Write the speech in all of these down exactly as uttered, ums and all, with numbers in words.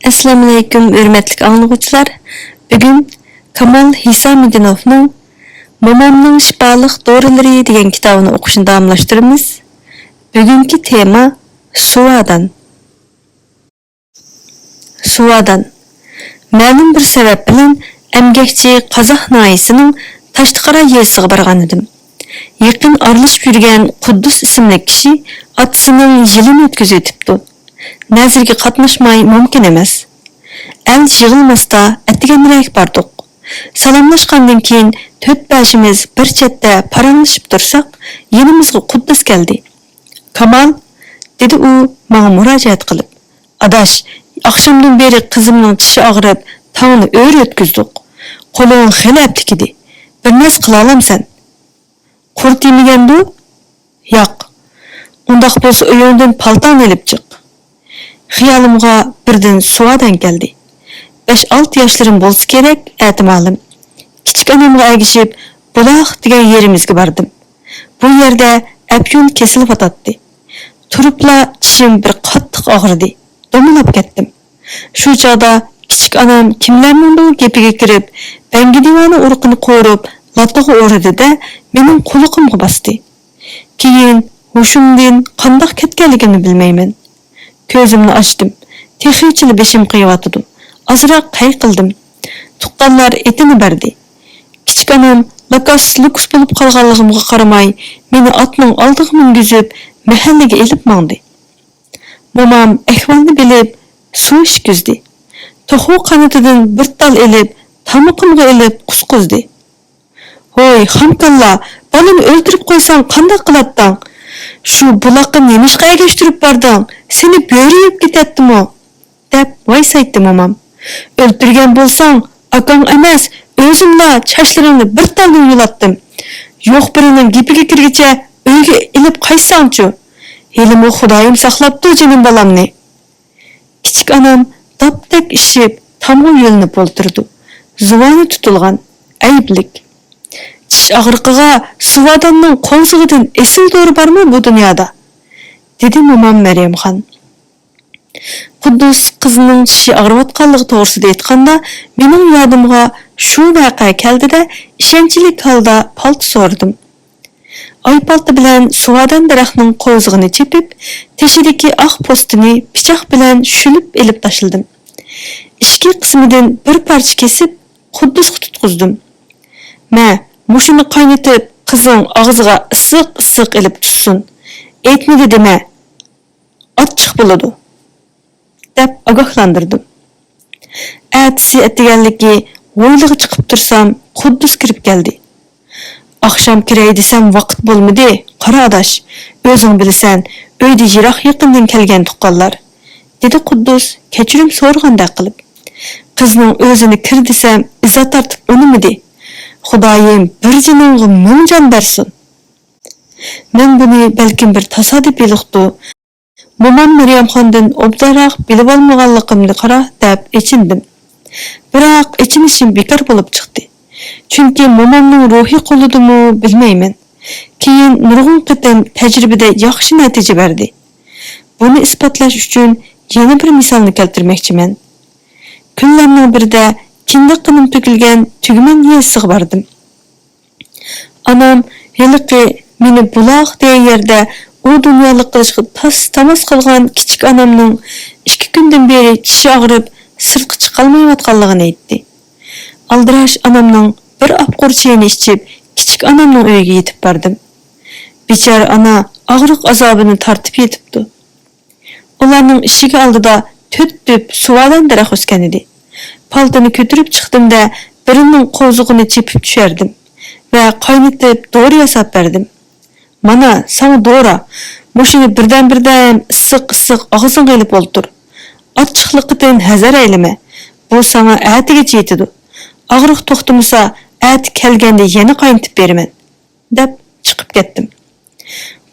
ئەسسالامۇئەلەيكۇم، ھۆرمەتلىك ئاڭلىغۇچىلار! بۈگۈن كامال ھېسامىدىنوفنىڭ مومامنىڭ شىپالىق دورىلىرى دېگەن كىتابىنى ئوقۇشنى داۋاملاشتۇرىمىز. بۈگۈنكى تېما سۇۋادان. سۇۋادان. مەلۇم بىر سەۋەب بىلەن ئەمگەكچى قازاق ناھىيەسىنىڭ تاشتىقارا يېزىسىغا بارغانىدىم. يېقىن ئارىلىشىپ يۈرگەن قۇددۇس ئىسىملىك كىشى ئاتىسىنىڭ يىلىنى ئۆتكۈزۈۋېتىپتۇ. نەزىرگە قاتناشماي مۇمكىن ئەمەس. ئەل يىغىلماستا ئەتىگەنرەك باردۇق. سالاملاشقاندىن كېيىن تۆت-بەشىمىز بىر چەتتە پاراڭلىشىپ تۇرساق، يېنىمىزغا قۇددۇس كەلدى. «كامال»، دېدى ئۇ ماڭا مۇراجىئەت قىلىپ. «ئاداش، ئاخشامدىن بېرى قىزىمنىڭ چىشى ئاغرىپ، تاڭنى ئۆرە ئۆتكۈزدۇق. قولۇڭ خېلى ئەپلىك ئىدى. بىر نەرسە قىلالامسەن؟» «قۇرت يېمىگەندۇ؟» «ياق.» «ئۇنداق بولسا ئۆيۈڭدىن پالتاڭنى ئېلىپ چىق.» خىيالىمغا بىردىن سۇۋادان كەلدى. بەش-ئالتە ياشلىرىم بولسا كېرەك، ئەتىمالىم. كىچىك ئانامغا ئەگىشىپ، بۇلاق دېگەن يېرىمىزگە باردىم. بۇ يەردە ئەپيۈن كېسىلىۋاتاتتى. تۇرۇپلا چىشىم بىر قاتتىق ئاغرىدى. دومىلاپ كەتتىم. شۇ چاغدا كىچىك ئانام كىملەرنىڭدۇر گېپىگە كىرىپ، بەڭگى دىۋانە ئۇرۇقىنى قورۇپ، لاتىغا ئورىدى-دە، مېنىڭ قۇلىقىمغا باستى. كېيىن ھوشۇمدىن قانداق كەتكەنلىكىمنى بىلمەيمەن. كۆزۈمنى ئاچتىم. تېخىچىلا بېشىم قېيىۋاتىدۇ. ئازراق قەي قىلدىم. تۇغقانلار ئېتىنى بەردى. كىچىك ئانام لاكاس-لۇكۇس بولۇپ قالغانلىقىمغا قارىماي، مېنى ئاتنىڭ ئالدىغا مىنگۈزۈپ، مەھەللىگە ئېلىپ ماڭدى. مومام ئەھۋالنى بىلىپ، سۇ ئىچكۈزدى. توخۇ قانىتىدىن بىر تال ئېلىپ، تامىقىمغا ئېلىپ قۇسقۇزدى. «ھوي، خامكاللا، بالىنى ئۆلتۈرۈپ قويساڭ قانداق قىلاتتىڭ؟ شۇ بۇلاققا نېمىشقا ئەگەشتۈرۈپ باردىڭ؟ سېنى بۆرە يەپ كېتەتتىمۇ؟» دەپ ۋايسايتتى مومام. «ئۆلتۈرگەن بولساڭ، ئاكاڭ ئەمەس، ئۆزۈملا چاچلىرىڭنى بىر تالدىن يۇلاتتىم. يوق بىرىنىڭ گېپىگە كىرگۈچە ئۆيگە ئېلىپ قايتساڭچۇ؟ ھېلىمۇ خۇدايىم ساقلاپتۇ جېنىم بالامنى.» كىچىك ئانام داپتەك ئىششىپ، تامغا يۆلىنىپ ئولتۇرىدۇ. زۇۋانى تۇتۇلغان، ئەيىبلىك. «چىش ئاغرىقىغا سۇۋاداننىڭ قوۋزىقىدىن ئېسىل دورا بارمۇ بۇ دۇنيادا؟» دېدى مومام مەريەمخان. قۇددۇس قىزىنىڭ چىشى ئاغرىۋاتقانلىقى توغرىسىدا ئېيتقاندا، مېنىڭ يادىمغا شۇ ۋەقە كەلدى-دە، ئىشەنچلىك ھالدا پالتا سورىدىم. ئايپالتا بىلەن سۇۋادان دەرەخنىڭ قوۋزىقىنى چېپىپ، تېشىدىكى ئاق پوستىنى پىچاق بىلەن شۈلۈپ ئېلىپ تاشلىدىم. ئىچكى قىسمىدىن بىر پارچە كېسىپ، قۇددۇسقا تۇتقۇزدۇم. «مە، مۇشۇنى قاينىتىپ، قىزىڭ ئاغزىغا ئىسسىق-ئىسسىق ئېلىپ تۇتسۇن. ئېيتمىدى دېمە. ئاچچىق بولىدۇ» دەپ ئاگاھلاندۇردۇم. ئەتىسى ئەتىگەنلىكى ھويلىغا چىقىپ تۇرسام، قۇددۇس كىرىپ كەلدى. «ئاخشام كىرەي دېسەم ۋاقىت بولمىدى، قارا ئاداش، ئۆزۈڭ بىلىسەن، ئۆيدە يىراق يېقىندىن كەلگەن تۇغقانلار»، دېدى قۇددۇس كەچۈرۈم سورىغاندەك قىلىپ. «قىزنىڭ ئۆزىنى كىر دېسەم ئىزا تارتىپ ئۇنىمىدى. خۇدايىم بىر جېنىڭغا مىڭ جان بەرسۇن.» مەن بۇنى بەلكىم بىر تاسادىپىيلىقتۇ، مومام مەريەمخاندىن ئوبدانراق بىلىۋالمىغانلىقىمنى قارا دەپ ئېچىندىم. بىراق ئېچىنىشىم بىكار بولۇپ چىقتى. چۈنكى مومامنىڭ روھى قولىدىمۇ بىلمەيمەن. كېيىن نۇرغۇن قېتىم تەجرىبىدە ياخشى نەتىجە بەردى. بۇنى ئىسپاتلاش ئۈچۈن يەنە بىر مىسالنى كەلتۈرمەكچىمەن. كۈنلەرنىڭ بىرىدە كىندىك قېنىم تۆكۈلگەن تۈگمەن يېزىسىغا باردىم. ئانام ھېلىقى مېنى بۇلاق دېگەن يەردە ئۇ دۇنيالىق قىلىشقا تاس-تاماس قىلغان كىچىك ئانامنىڭ ئىككى كۈندىن بېرى چىشى ئاغرىپ، سىرتقا چىقالمايۋاتقانلىقىنى ئېيتتى. ئالدىراش ئانامنىڭ بىر ئاپقۇر چېيىنى ئىچىپ، كىچىك ئانامنىڭ ئۆيىگە يېتىپ باردىم. بىچارە ئانا ئاغرىق ئازابىنى تارتىپ يېتىپتۇ. ئۇلارنىڭ ئىشىكى ئالدىدا تۆت تۈپ سۇۋادان دەرەخ ئۆسكەنىدى. پالتىنى كۆتۈرۈپ چىقتىم-دە، بىرىنىڭ قوۋزىقىنى چېپىپ چۈشۈردۈم ۋە قاينىتىپ دورا ياساپ بەردىم. «مانا ساڭا دورا، مۇشۇنى بىردەم-بىردەم ئىسسىق-ئىسسىق ئاغزىڭغا ئېلىپ ئولتۇر. ئاچچىقلىقىدىن ھەزەر ئەيلىمە، بۇ ساڭا ئەتىگىچە يېتىدۇ. ئاغرىق توختىمىسا، ئەتە كەلگەندە يەنە قاينىتىپ بېرىمەن.» دەپ چىقىپ كەتتىم.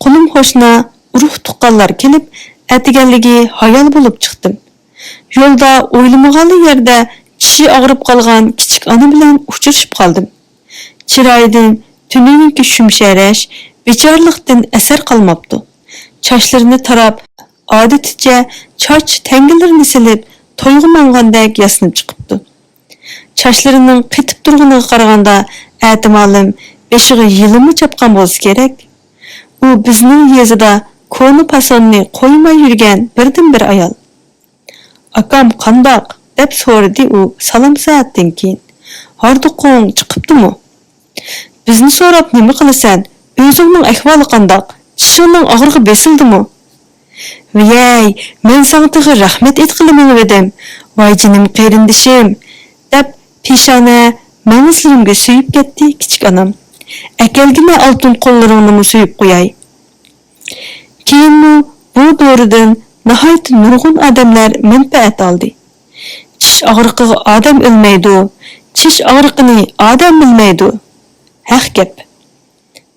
قولۇم قوشنا، ئۇرۇق-تۇغقانلار كېلىپ، ئەتىگەنلىكى ھايال بولۇپ چىقتىم. يولدا ئويلىمىغانلا يەردە چىشى ئاغرىپ قالغان كىچىك ئانا بىلەن ئۇچرىشىپ قالدىم. چىرايىدىن تۈنۈگۈنكى شۈمشەرەش، بىچارىلىقتىن ئەسەر قالماپتۇ. چاچلىرىنى تاراپ، ئادىتىچە چاچ تەڭگىلىرىنى سېلىپ، تويغا ماڭغاندەك ياسىنىپ چىقىپتۇ. چاچلىرىنىڭ قېتىپ تۇرغىنىغا قارىغاندا، ئەتىمالىم بېشىغا يىلىمۇ چاپقان بولسا كېرەك. ئۇ بىزنىڭ يېزىدا كونا پاسوننى قويماي يۈرگەن بىردىنبىر ئايال. «ئاكام قانداق؟» دەپ سورىدى ئۇ سالام سائەتتىن كېيىن. «ھاردۇقۇڭ چىقىپتىمۇ؟» «بىزنى سوراپ نېمە قىلىسەن؟ ئۆزۈڭنىڭ ئەھۋالى قانداق؟ چىشىڭنىڭ ئاغرىقى بېسىلدىمۇ؟» «ۋىيەي، مەن ساڭا تېخى رەھمەت ئېيتقىلى مېڭىۋىدىم. ۋاي جېنىم قېرىندىشىم!» دەپ پېشانە مەڭزىلىرىمگە سۆيۈپ كەتتى كىچىك ئانام. «ئەكەلگىنە ئالتۇن قوللىرىڭنىمۇ سۆيۈپ قوياي.» كېيىنمۇ بۇ دورىدىن ناھايىتى نۇرغۇن ئادەملەر مەنپەئەت ئالدى. چىش ئاغرىقىغا ئادەم ئۆلمەيدۇ، چىش ئاغرىقىنى ئادەم بىلمەيدۇ. ھەق گەپ.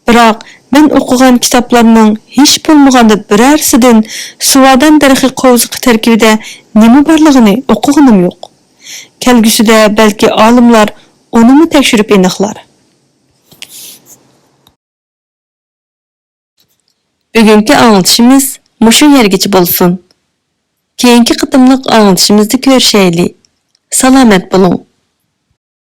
بىراق مەن ئوقۇغان كىتابلارنىڭ ھېچ بولمىغاندا بىرەرسىدىن سۇۋادان دەرىخى قوۋزىقى تەركىبىدە نېمە بارلىقىنى ئوقۇغىنىم يوق. كەلگۈسىدە بەلكى ئالىملار ئۇنىمۇ تەكشۈرۈپ ئېنىقلار. بۈگۈنكى ئاڭلىتىشىمىز مۇشۇ يەرگىچە بولسۇن. كېيىنكى قېتىملىق ئاڭلىتىشىمىزدا كۆرۈشەيلى. سالامەت بولۇڭ.